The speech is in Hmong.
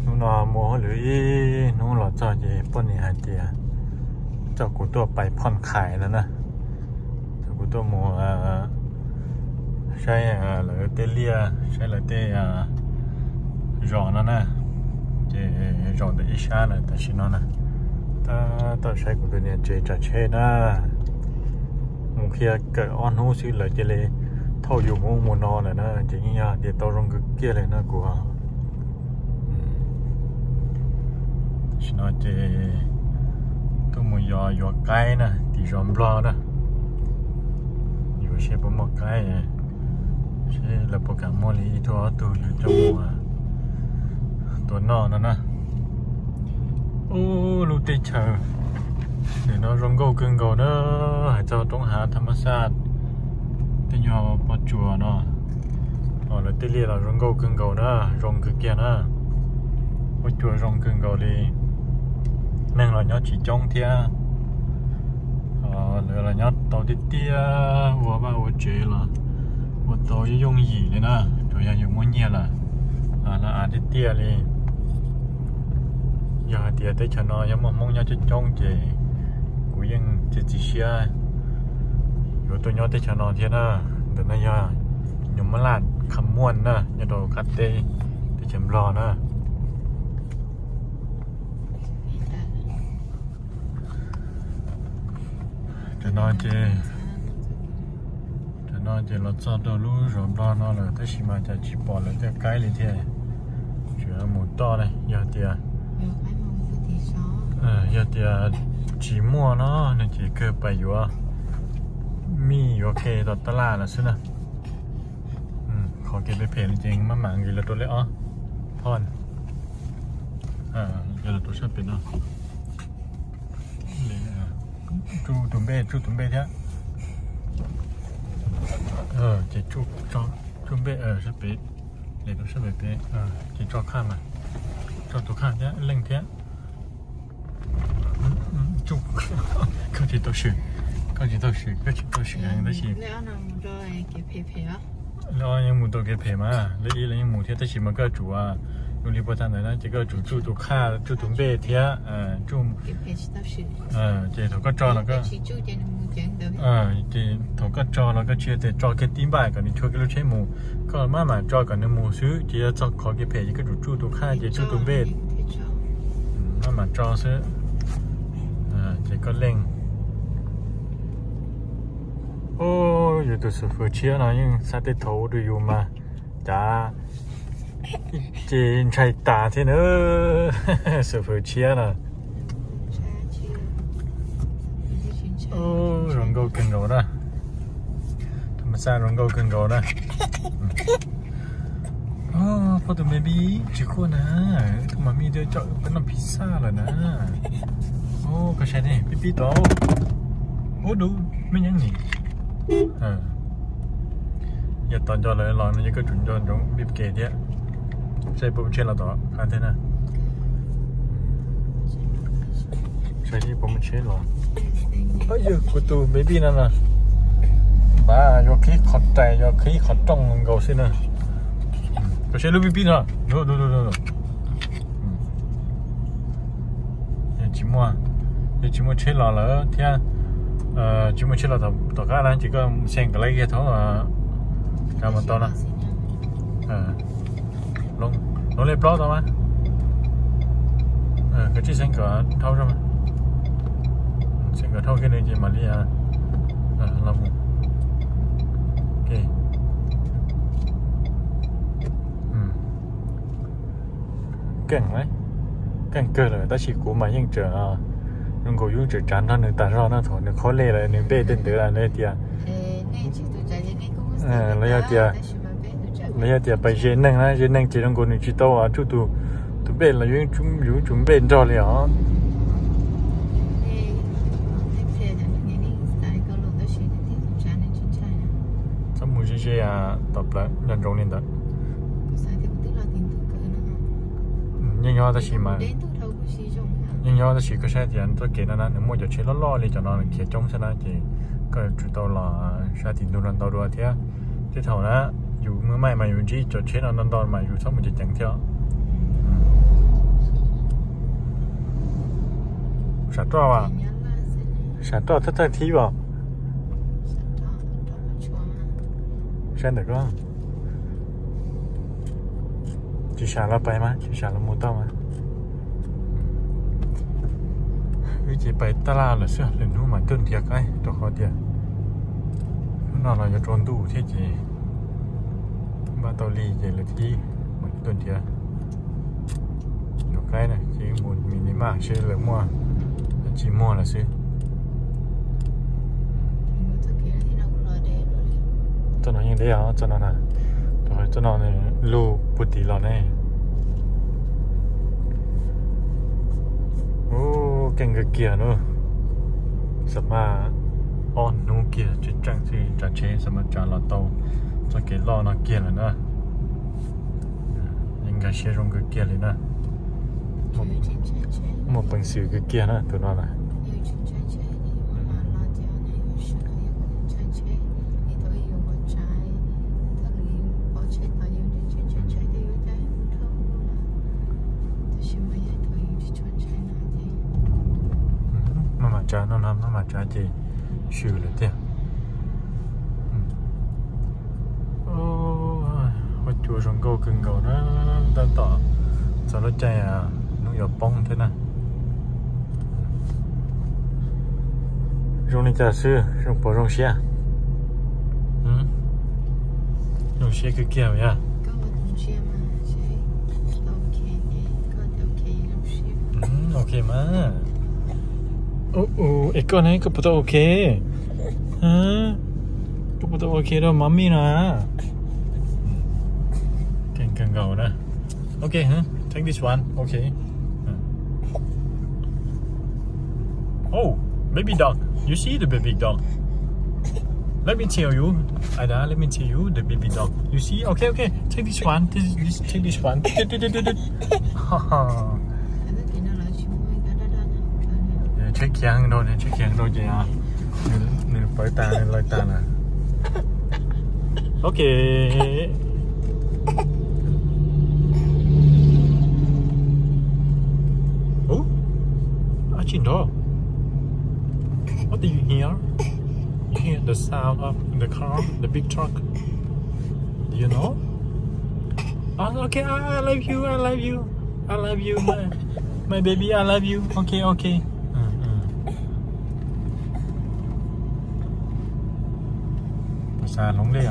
Hnub no muaj hauj lwm ib hnub los txog ces poj niam hais tias coj kuv tuaj pais Phoj Khais no na. Coj kuv tuaj mus saib lawv tej liaj, saib lawv tej zos no na. Ces zaum ntawm ib sab lawm tam sim no na. Tab tom saib kuv tus niam tsev tsav tsheb na. Mus qhia kawm ob hnub xwb lawv cia li thauj yus mus ub mus no lawm na, ces yeej yog tias tau zoo kawg kiag li no kuv. Tam sim no ces tuaj mus yos yuav qaib na tim zos Nplog na. Yuav seb puas muaj qaib, seb lawv puas kam muaj li ib tug ob tug yuav coj mus tua noj no na. Ub, lub teb chaws ntawm no zoo nkauj kawg nkaus na, hais txog roob hav thaj ma xaj tej nyuag pob tsuas no, lawv tej liaj los zoo nkauj kawg nkaus na, zoo kawg kiag na. Pob tsuas zoo kawg nkaus li, neeg los nyob tsis coob thiab. Lawv los nyob tau tiag tiag, ua vaj ua tsev los ua tau yooj yooj yim li na, tsuas yog yus muaj nyiaj lawm, lawv av tiag tiag li. Yog hais tias teb chaws no yog muaj Hmoob nyob coob coob ces kuv yeej txiav txim siab yuav tuaj nyob teb chaws no thiab na. Ntawm no yog Nyuj Mab Laj Kham Muaj na, nyob rau qab teb teb chaws Nplog na. Tam no ces, tam no ces los txog rau lub zos Nplog no lawm tab sis mas cas tsis pom lawv tej qaib li thiab. Tsuas mus toj ne, yog tias, yog tias tsis muaj no no ces kawg pais yuav mij yuav ke tom tab laj lawm xwb na. Qhov kev phem phem li ces maj mam nqis los rau lej ob phoj. Los rau sab pem no. Tsuj tus npej, tsuj tus npej thiab. Ces tsuj npej sab pem, les rau sab pem pem, ces tso khaj mas, tso tus khaj thiab leej thiab. Koj tsis tau swm, koj tsis tau swm, koj tsis tau swm heev tab sis lawv ob yeej mus rau kev phem mas, lawv ib lawv yeej mus thiab tab sis mas koj tsum, zoo li puag ta ntawd na ces koj tsum tsuj tus khaj, tsuj tus npej thiab, tsuj, ces thaum koj tso los koj, ces thaum koj tso los koj tsis tias tso kiag tib npaj kom nws chuav kiag lub tsheb mus, koj maj mam tso kom nws mus xwb, ces yog txog qhov kev phem ces koj tsum tsuj tus khaj ces tsuj tus npej, maj mam tso xwb. Ces koj leej. Yus tus xu fwm tshiab no yeej xa tej thaum ua rau yus mas cas ib ce ntshai tas thiab na. Xu fwm tshiab no zoo nkauj kawg nkaus na. Thaj ma xaj zoo nkauj kawg nkaus na. Phob tus baby tsis quaj na, tus mami twb coj peb noj pizza lawm na. Koj saib ne, pib pib tod. Ub dub, me nyeeb ni. Yog tod nco lawv los no ces koj tsum nco ntsoov pib ke thiab. Saib puas tsheb los tom qab thiab na. Saib puas muaj tsheb los. Yog kuv tus baby no na, npam yuav qhib qhov rais, yuav qhib qhov rooj nkaus xwb na. Koj saib lub pib pib no. Yog tsis muaj, yog tsis muaj tsheb los lawm thiab, tsis muaj tsheb los tom qab na ces koj xeej kom lawv kiag thaum kav mus tau na. Hloov li plaub tau mas. Koj tsis xeej kom dhau, xeej kom dhau kiag nws ces mam li los mus. Keej, keej kawg lawm tab sis kuv mas yeej tseem, zoo nkaus yus tseem tsav nrog nws tas zog na, thaum nws qhov lej lawm nws npej tej ntawd lawm tias, los yog tias, los yog tias pais ze neeg na, ze neeg ces zoo nkaus nws tsis tau tsuj tus, tus npej los yus tsum npej nrog li os. Txhob mus ze ze tom plawv nco ntsoov li ntawd. Yeej nyob tab sis mas, yeej nyob tab sis koj saib tias txoj kev no na nws muaj cov tsheb loj loj li cov no nws khiav coob xwb na ces koj tsum tau los sab tim ntug no ntau dua thiab. Tej thaum na yus maj mam mas yus ntsib cov tsheb no ntau ntau mas yus txhob mus ceev ceev thiab. Sam roj as. Sam roj thawj thawj thib os. Saib ntawm ko. Tsis sam los pais mas, tsis sam los mus tau mas. Wb ces pais tab laj lawm xwb, lwm hnub mam tuaj nrhiav qaib rau qhov tias hnub no los yuav tsaus ntuj thiab ces npaj tau li ces lwm thib mam tuaj nrhiav. Nrhiav qaib na ces mus minimart seb lawv muaj tsis muaj lawm xwb. Txoj no yeej deb os, txoj no na. Txoj no lug puag tim los ne. Ub, keej kawg kiag na. Xam maj ob hnub kiag tseem tseem tsis tsav tsheb, xam maj tsav los tau txoj kev loj no kiag lawm na. Yeej nkag siab zoo kawg kiag li na. Muaj peev xwm kawg kiag na tus no na. Maj mam tsav no, maj mam tsav ces swm lawm tiag. Huab cua zoo nkauj kawg nkaus na, tab tom txog lub caij hnub yuav poob thiab na. Zoo li cas xwb, zoo puas zoo siab? Zoo siab kawg kiag yog. Ok mas. Es koj ne, koj puas tau ok? Koj puas tau ok rau mommy no? Keej kawg nkaus na. Okay, huh? Take this one. Okay. Oh, baby dog. You see the baby dog? Let me tell you, Ada, let me tell you the baby dog. You see? Okay, okay. Take this one. This, this, take this one. Ha ha. Tsheb khiav rau, tsheb khiav rau ces nws pawv tas, nws lawv tas na. Ok. Ub, dab tsi nrov? What do you hear? You hear the sound of the car, the big truck. Do you know? Oh, okay, I, I love you, I love you, I love you, my, my baby, I love you. Okay, okay. Xa hloov li.